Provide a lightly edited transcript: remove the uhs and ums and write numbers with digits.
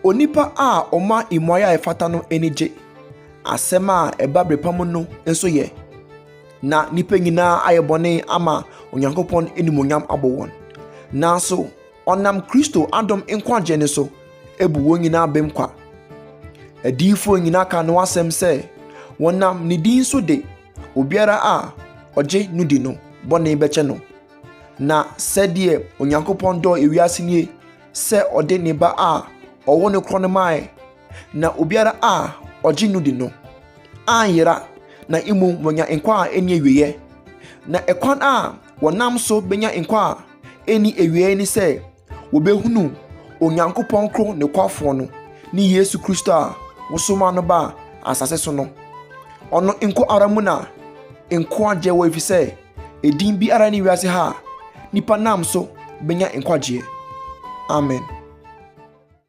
Onipa a ɔma mmuae a ɛfata no ani gye. Asɛm a ɛba bere pa mu no nso yɛ. Na nnipa nyinaa ayɛ bɔne ama Onyankopɔn animuonyam abɔ wɔn. Nanso ɔnam Kristo adom nkwagye no so abu wɔn nyinaa bem kwa. Adiyifoɔ nyinaa ka ne ho asɛm sɛ wɔnam ne din so de obiara a ɔgye no di no bɔne bɛkyɛ no. Na sɛdeɛ Onyankopɔn dɔɔ ewiase nie sɛ ɔde ne ba a ɔwɔ no korɔ no mae, na obiara a ɔgye no di no anyera na mmom wanya nkwa a ɛnni awieeɛ. Na ɛkwan a wɔnam so bɛnya nkwa a ɛnni awieeɛ ne sɛ wɔbɛhunu Onyankopɔn koro nokwafoɔ no ne Yesu Kristo a wosomaa no baa asase so no. Ɔno nko ara mu na nkwagyeɛ wɔ ɛfiri sɛ edin biara ne wiase ha a nipa nam so bɛnya nkwagyeɛ. Amen.